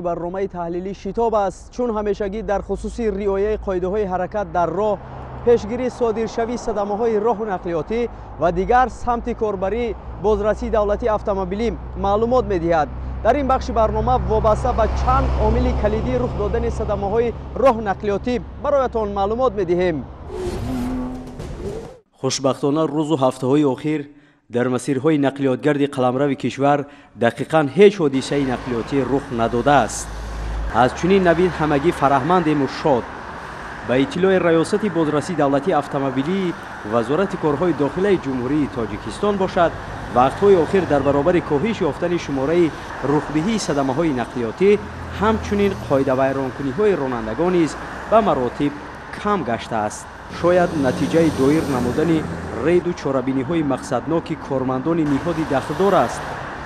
Барномаи таҳлилӣ шитоб аст, чун ҳамешагӣ дар хусуси риояи қоидаҳои ҳаракат дар роҳ, пешгирии содиршавии садамаҳои роҳу нақлиётӣ ва дигар самти корбарии бозрасии давлатии автомобилӣ маълумот медиҳад. Дар ин бахши барнома вобаста ба чанд омили калидии рух додани садамаҳои роҳу нақлиётӣ бароятон маълумот медиҳем. Хушбахтона, рӯзу ҳафтаҳои охир дар масирҳои нақлиётгарди қаламрави кишвар дақиқан ҳеҷ ҳодисаи нақлиётӣ рух надодааст. Аз чунин навид ҳамагӣ фараҳмандему шод. Ба иттилои Раёсати бозрасии давлатии автомобилии Вазорати корҳои дохилаи Ҷумҳурии Тоҷикистон бошад, вақтҳои охир дар баробари коҳиш ёфтани шумораи рухдиҳии садамаҳои нақлиётӣ, ҳамчунин қоидавайронкуниҳои ронандагон низ ба маротиб кам гаштааст. Шояд натиҷаи доир намудани рейду чорабиниҳои мақсадноки кормандони ниҳоди дахлдор аст,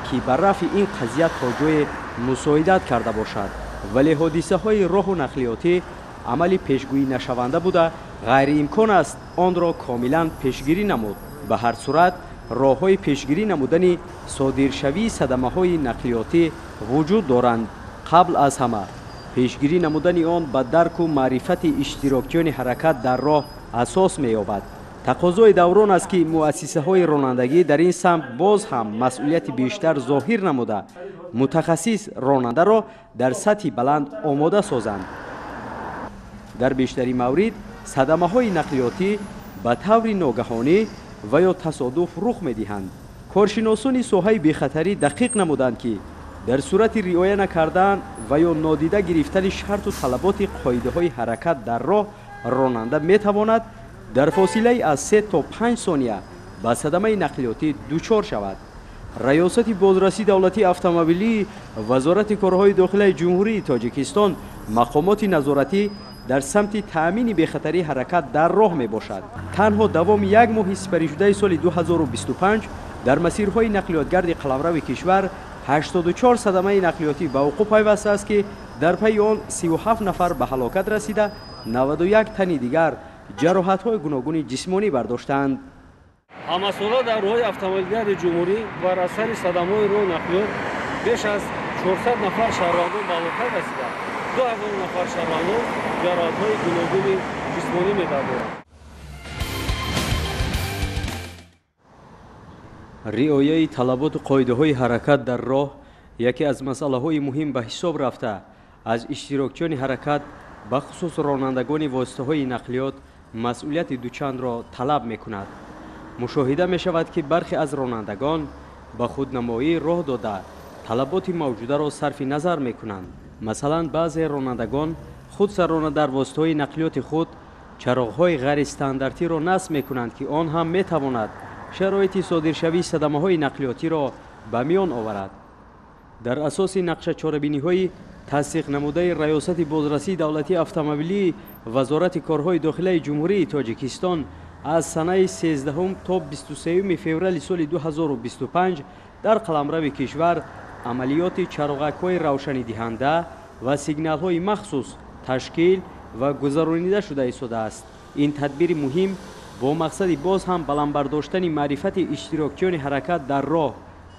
ки ба рафъи ин қазия то ҷое мусоидат карда бошад. Вале ҳодисаҳои роҳу нақлиётӣ амали пешгӯӣ нашаванда буда, ғайриимкон аст онро комилан пешгирӣ намуд. Ба ҳар сурат, роҳҳои пешгирӣ намудани содиршавии садамаҳои нақлиётӣ вуҷуд доранд. Қабл аз ҳама, пешгирӣ намудани он ба дарку маърифати иштирокчиёни ҳаракат дар роҳ асос меёбад. Тақозои даврон аст, ки муассисаҳои ронандагӣ дар ин самт боз ҳам масъулияти бештар зоҳир намуда, мутахассис ронандаро дар сатҳи баланд омода созанд. Дар бештари маврид садамаҳои нақлиётӣ ба таври ногаҳонӣ ва ё тасодуф рух медиҳанд. Коршиносони соҳаи бехатарӣ дақиқ намуданд, ки дар сурати риоя накардан ва ё нодида гирифтани шарту талаботи қоидаҳои ҳаракат дар роҳ, ронанда метавонад дар фосилаи аз 3 то 5 сония ба садамаи нақлиётӣ дучор шавад. Раёсати бозрасии давлатии автомобилии Вазорати корҳои дохилаи Ҷумҳурии Тоҷикистон мақомоти назоратӣ дар самти таъмини бехатарии ҳаракат дар роҳ мебошад. Танҳо давоми як моҳи сипаришудаи соли 2025 дар масирҳои нақлиётгарди қаламрави кишвар 84 садамаи нақлиётӣ ба вуқӯъ пайвастааст, ки дар пайи он 37 нафар ба ҳалокат расида, 91 тани дигар ҷароҳатҳои гуногуни ҷисмонӣ бардоштаанд. Ҳамасола дар роҳи автомобилгарди ҷумҳурӣ бар асари садамаҳои роҳу нақлиёт беш аз 400 нафар шаҳрвандон ба ҳалокат расида, 2000 нафар шаҳрвандон ҷароҳатҳои гуногуни ҷисмонӣ мебардоранд. Риояи талаботу қоидаҳои ҳаракат дар роҳ яке аз масъалаҳои муҳим ба ҳисоб рафта, аз иштирокчиёни ҳаракат, бахусус ронандагони воситаҳои нақлиёт, масъулияти дучандро талаб мекунад. Мушоҳида мешавад, ки бархе аз ронандагон ба худнамоӣ роҳ дода, талаботи мавҷударо сарфи назар мекунанд. Масалан, баъзе ронандагон худсарона дар воситаҳои нақлиёти худ чароғҳои ғайристандартиро насб мекунанд, ки он ҳам метавонад шароити содиршавии садамаҳои нақлиётиро ба миён оварад. Дар асоси нақшачорабиниҳои тасдиқнамудаи Раёсати бозрасии давлатии автомобилии Вазорати корҳои дохилаи Ҷумҳурии Тоҷикистон аз санаи 13 то 23 феврали соли 2025 дар қаламрави кишвар амалиёти чароғакҳои равшанидиҳанда ва сигналҳои махсус ташкил ва гузаронида шуда истодааст. Ин тадбири муҳим бо мақсади боз ҳам баланд бардоштани маърифати иштирокчиёни ҳаракат дар роҳ,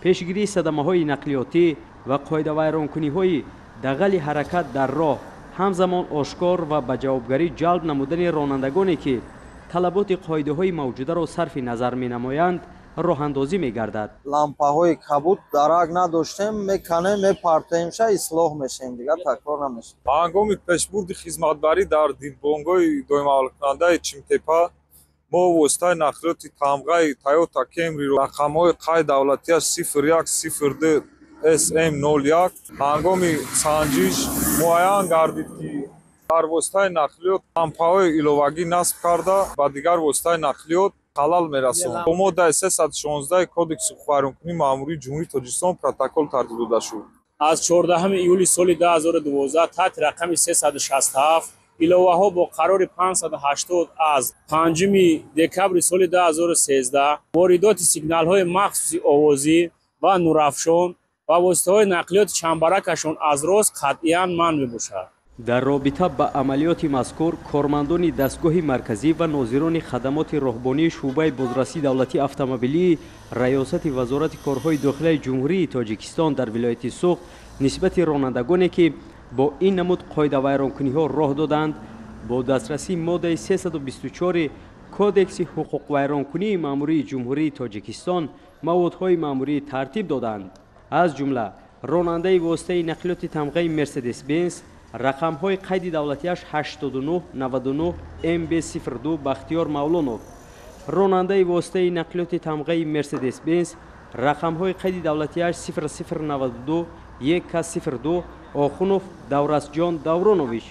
пешгирии садамаҳои нақлиётӣ ва қоидавайронкуниҳои дағали ҳаракат дар роҳ, ҳамзамон ошкор ва ба ҷавобгарӣ ҷалб намудани ронандагоне, ки талаботи қоидаҳои мавҷударо сарфи назар менамоянд, роҳандозӣ мегардад. Лампаҳои кабуд дарак надоштем, меканем, мепартоемша, ислоҳ мешем, дигар такрор намешем. Ҳангоми пешбурди хизматбарӣ дар дидбонгоҳи доимаҳалкунандаи Чимтепа мо воситаи нақлиёти тамғаи Тойота Кемриро, рақамҳои қайд давлатиаш 01 02 СМ 01, ҳангоми санҷиш муайян гардид, ки дар воситаи нақлиёт лампаҳои иловагӣ насб карда, ба дигар воситаи нақлиёт халал мерасонад. Бо моддаи 316 Кодекси ҳуқуқвайронкунии маъмурии Ҷумҳурии Тоҷикистон протокол тартиб дода шуд. Аз 14 июли соли 2012 таҳти рақами 367, иловаҳо бо қарори 580 аз 5 декабри соли 2013, воридоти сигналҳои махсуси овозӣ ва нурафшон ва воситаҳои нақлиёти чамбаракашон аз рост қатъиян манъ мебошад. Дар робита ба амалиёти мазкур кормандони дастгоҳи марказӣ ва нозирони хадамоти роҳбонии шӯъбаи бозрасии давлатии автомобилии Раёсати Вазорати корҳои дохилаи Ҷумҳурии Тоҷикистон дар вилояти Суғд Нисбати ронандагоне ки бо ин намуд қоидавайронкуниҳо роҳ доданд, бо дастрасии моддаи 324 Кодекси ҳуқуқвайронкунии маъмурии Ҷумҳурии Тоҷикистон маводҳои маъмурӣ тартиб доданд. Аз ҷумла ронандаи воситаи нақлиёти тамғаи Мерседес-Бенз рақамҳои қайди давлатиаш 8999 МБ02 Бахтиёр Мавлонов, ронандаи воситаи нақлиёти тамғаи Мерседес-Бенз рақамҳои қайди давлатиаш 0092 ЕК02 Охунов Даврасҷон Давронович,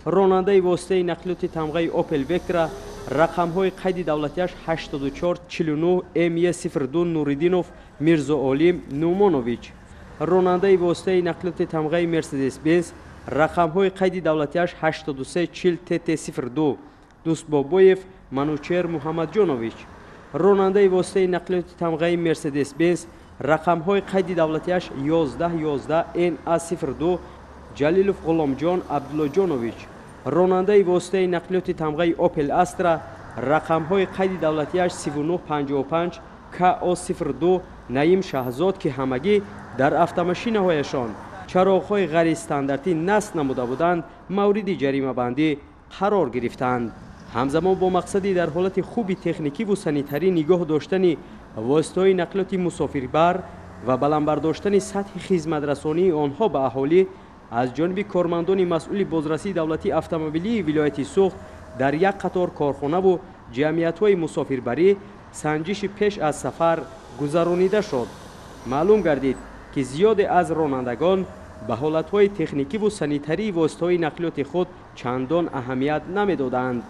ронандаи воситаи нақлиёти тамғаи Опел Вектра рақамҳои қайди давлатиаш 8449 МЕ02 Нуриддинов Мирзоолим Нумонович, ронандаи воситаи нақлиёти тамғаи Мерседес-Бенз рақамҳои қайди давлатиаш 8340 ТТ02 Дустбобоев Манучер Муҳаммадҷонович, ронандаи воситаи нақлиёти тамғаи Мерседес-Бенз рақамҳои қайди давлатиаш 1111 НА02 Ҷалилов Ғуломҷон Абдуллоҷонович, ронандаи воситаи нақлиёти тамғаи Опел Астра рақамҳои қайди давлатиаш 3955 КО02 Наим Шаҳзод, ки ҳамагӣ дар автомашинаҳояшон чароғҳои ғайристандартӣ насб намуда буданд, мавриди ҷаримабандӣ қарор гирифтанд. Ҳамзамон бо мақсади дар ҳолати хуби техникиву санитарӣ нигоҳ доштани воситаҳои нақлиёти мусофирбар ва баланд бардоштани сатҳи хизматрасонии онҳо ба аҳолӣ аз ҷониби кормандони масъули бозрасии давлатии автомобилии вилояти Суғд дар як қатор корхонаву ҷамъиятҳои мусофирбарӣ санҷиши пеш аз сафар гузаронида шуд. Маълум гардид, ки зиёде аз ронандагон ба ҳолатҳои техникиву санитарии воситаҳои нақлиёти худ чандон аҳамият намедоданд.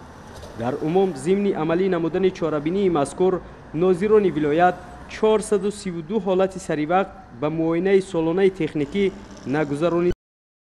Дар умум зимни амалӣ намудани чорабинии мазкур нозирони вилоят 432 ҳолати саривақт ба муоинаи солонаи техникӣ нагузаронида